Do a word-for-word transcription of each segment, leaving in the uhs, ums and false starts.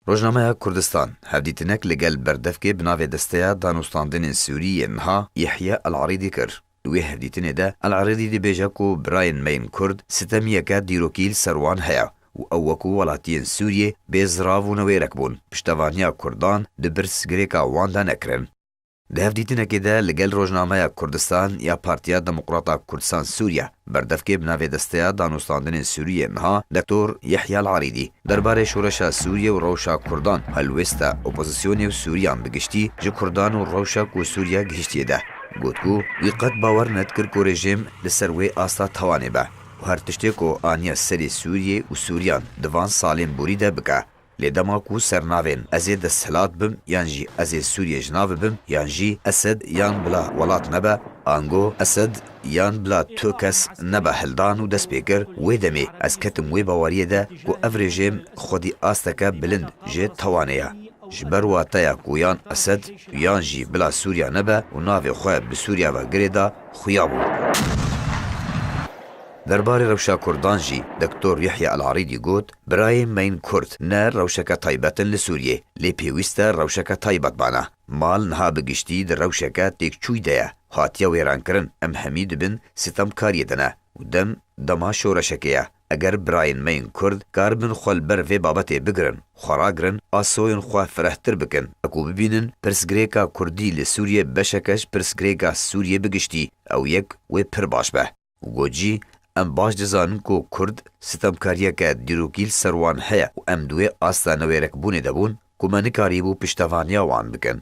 Rojnameya Kurdistan hevdîtinek li gel berdevkê bi navê Desteya Danûstandinên Sûrî yê niha Yehya El Arîdî kir. Li wê hevdîtinê de El Arîdî dibêje ku birayên me yên Kurd sitemiyeke dîrokî li ser wan heye û ew wekû welatiyên Sûriyê bê zirav û newêrek bûn, piştevaniya Kurdan di pirsgirêka wan de nekirin. Di hevdîtinekê de li gel Rojnameya Kurdistan ya Partiya Demokrata Kurdistan Sûriye, berdevkê bi navê Desteya Danûstandinên Sûriyê niha Doktor Yehya Al-Arîdî derbarê şoreşa Sûriyê û rewşa Kurdan, helwêsta opozisyonê û Sûriyan bi giştî ji Kurdan û rewşa ku Sûriye gihiştiye de got ku wî qet bawer nedikir ku rejîm li ser wê asta tewanê be û her tiştê ku aniye serê Sûriyê û Sûriyan di van salên borî de bike. Lê dema ku sernavên "Ez ê desthilat bim" yan jî "Ez ê Sûriyê ji nav bibim" yan jî "Esed yan bila welat nebe", ango "Esed yan bila tu kes nebe" hildan û dest pê kir, wê demê ez ketim wê baweriyê de ku ev rejîm xwedî asteke bilind ji tewanê ye. Ji ber wateya ku yan Esed yan jî bila Sûriya nebe û navê xwe bi Sûriya ve girêda, xuya bû. Derbarê rewşa Kurdan jî Doktor Yehya El Arîdî got, birayên me yên Kurd ne rewşeke taybet in li Sûriyê, lê pêwîst e rewşeke taybet bana. Mal niha bi giştî di rewşeke têkçûyî de ye. Hatiye wêrankirin, em hemî di bin sitemkariyê de ne û dem dema şoreşekê ye. Eger birayên me yên Kurd karibin xwe li ber vê babetê bigirin, xwe ragirin, asoyên xwe firehtir bikin, eku bibînin pirsgirêka Kurdî li Sûriyê beşeke ji pirsgirêka Sûriyê bi giştî, ew yek wê pir baş be. Û got jî, em baş dizanin ku Kurd sitemkariyeke dîrokî li ser wan heye û em di wê asta newêrekbûnê de bûn ku me nikarîbû piştevaniya wan bikin.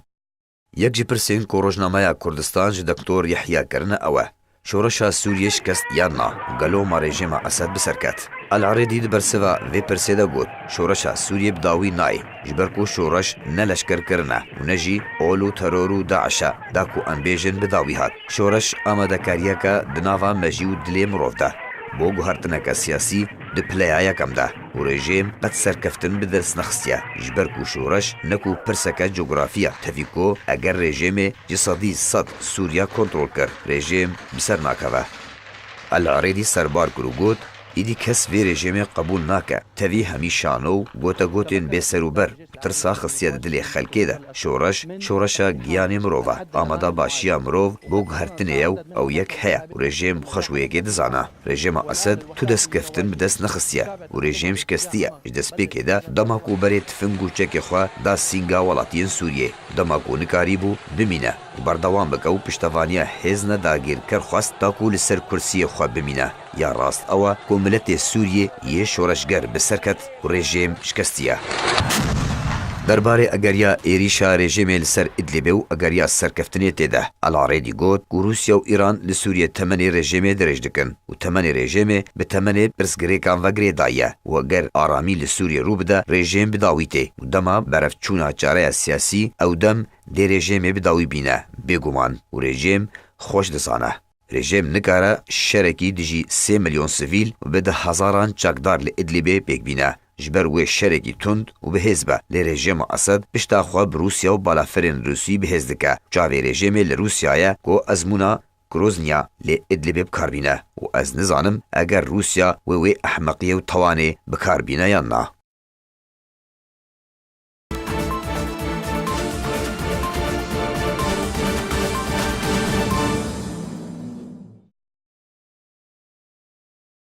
Yek ji pirsên ku Rojnameya Kurdistan ji Doktor Yehya kirine ew e, şoreşa Sûriyê şikest yan na û gelo ma rejîma Esed bi ser ket? El Arêdî di bersiva vê pirsê de got, şoreşa Sûriyê bi dawî nayê, ji ber ku şoreş ne leşkerkirin e û ne jî ol û teror û DAIŞ e, da ku em bêjin bi dawî hat. Şoreş amadekariyeke di nava mejî û dilê mirov de. Bo guhertineke siyasî di pileya yekem de û rejîm qet serkeftin bi dest nexistiye, ji ber ku şoreş ne ku pirseke cografî ye, tevî ku eger rejîmê ji sedî sed Sûriya kontrol kir, rejîm bi ser nakeve. El Arêdî serbar kir û got, Îdî kes vê rejîmê qebûl nake. Tevî hemî şano û gotegotên bêserûber û tirsa xistiye di dilê xelkê de. Şoreş, şoreşa giyanê mirov e. Amada başiya mirov bo guhertinê ye û ew yek heye û rejîm xweş wê yekê dizana. Rejîma Esed tu destkeftin bi dest nexistiye û rejîm şikestiye. Ji destpêkê de dema ku berê tifing û çekê xwe da sînga welatiyên Sûriyê, dema ku nikarîbû bimîne û berdewam bike û piştevaniya hêzna dagirker xwest ta ku li ser kursiyê xwe bimîne. Ya rast ew e ku miletê Sûriyê yê şoreşger bi ser ket û rejîm şikestiye. Derbarê egeriya êrîşa rejîmê li ser Idlibê û egeriya serkeftinê tê de, El Arêdî got ku Rûsya û Îran li Sûriyê temenê rejîmê dirêj dikin û temenê rejîmê bi temenê pirsgirêkan ve girêdayî ye û eger aramî li Sûriyê rû bide, rejîm bi dawî tê û dema berevçûna çareya siyasî ew dem dê rejîmê bi dawî bîne, bêguman û rejîm xweş dizane. Rejîm nikare şerekî dijî sê milyon sivîl û bi deh hezaran çakdar li Idlibê pêk bîne. Ji ber wê şerekî tund û bi hêz be. Lê rejîma Esed pişta xwe bi Rûsya û balafirên Rûsî bi hêz dike. Çavê rejîmê li Rûsya ye ku ezmûna Groznya lê Idlibê bi kar bîne û ez nizanim eger Rûsya wê wê ehmeqiyê û tewanê bi kar bîne yan na.